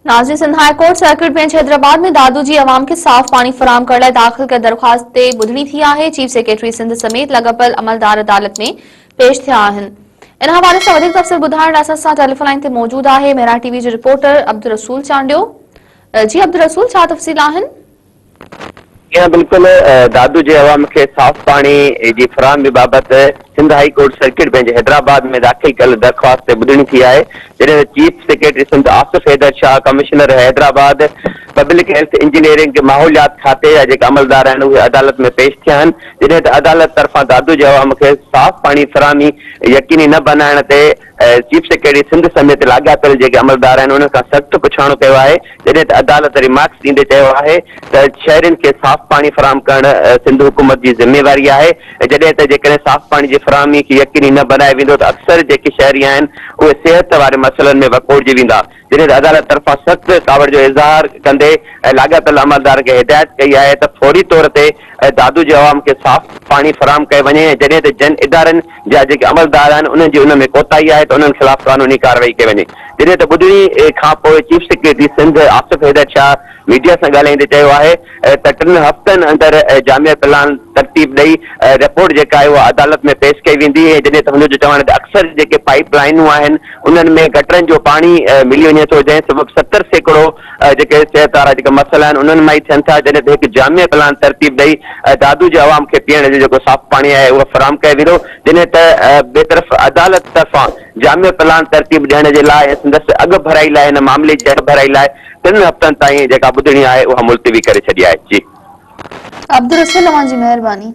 ناظرين Sindh high court circuit bench Hyderabad ۾ Dadu جي عوام کي صاف پاڻي فراهم ڪرڻ لاء داخل ڪيل درخواست تي ٻڌڻي ٿي آهي، چيف سيڪريٽري سنڌ سميت لاڳاپيل عملدار عدالت ۾ پيش ٿيا آهن. ان حوالي سان وڌيڪ تفصيل ٻڌائڻ لاء اسان سان ٽيليفون لائين تي موجود آهي مهراڻ ٽي وي جو رپورٽر عبدالرسول چانڊيو. جي عبدالرسول ڇا تفصيل آهن؟ جي ها بلڪل دادو جي عوام کي صاف پاڻي جي فراهمي بابت Sindh high court circuit bench Hyderabad ۾ داخل ڪيل درخواست تي ٻڌڻي ٿي آهي جڏهن ته chief secretary Sindh Asif Haider Shah commissioner Hyderabad public health engineering ماحوليات کاتي جا جيڪا عملدار آهن اهي عدالت ۾ پيش ٿيا آهن جڏهن ته عدالت طرفان دادو جي عوام کي صاف پاڻي فراهمي يقيني نه بنائڻ تي چيف سيڪريٽري سنڌ سميت لاڳاپيل جيڪي عملدار آهن انهن کان سخت پڇاڻو ڪيو آهي جڏهن ته عدالت ريمارڪس ڏيندي چيو آهي ته شهرين کي صاف پاڻي فراهم ڪرڻ سنڌ حڪومت جي ذميواري آهي ۽ جڏهن ته جيڪڏهن صاف پاڻي جي فراهمي کي يقيني نه بنايو ويندو ته اڪثر جيڪي شهري آهن اهي صحت واري مسئلن ۾ وڪوڙجي ويندا جڏهن ته عدالت طرفان سخت ڪاوڙ جو اظهار ڪندي لاڳاپيل عملدارن کي هدايت ڪئي آهي ته فوري طور تي دادو جي عوام کي صاف پاڻي فراهم ڪيو وڃي ۽ جڏهن ته جن ادارن جا جيڪي عملدار آهن انهن جي ان ۾ ڪوتاهي آهي ته انهن خلاف قانوني ڪارروائي ڪئي وڃي جڏهن ته ٻڌڻي کانپوء chief secretary Sindh Asif Haider Shah media سان ڳالهائيندي چيو آهي ته ٽن هفتن اندر جامع پلان ترتيب ڏئي رپورٽ جيڪا آهي اها عدالت ۾ پيش ڪئي ويندي ۽ جڏهن ته هن جو چوڻ آهي ته اڪثر جيڪي پائيپ لائينون آهن انهن ۾ گٽرن جو پاڻي ملي وڃي ٿو جنهن سبب 70% جيڪي صحت وارا جيڪي مسئلا آهن انهن مان ئي ٿين ٿا جڏهن ته هڪ جامع پلان ترتيب ڏئي دادو جي عوام کي پيئڻ جو جيڪو صاف پاڻي آهي اهو فراهم ڪيو ويندو جڏهن ته ٻئي طرف عدالت طرفان جامع پلان ترتيب ڏيڻ جي لاء ۽ سندس اڳڀرائي لاء هن معاملي جي اڳڀرائي لاء ٽن هفتن تائين جيڪا ٻڌڻي آهي اها ملتوي ڪري ڇڏي آهي. جي. عبدالرسول اوهان جي مهرباني.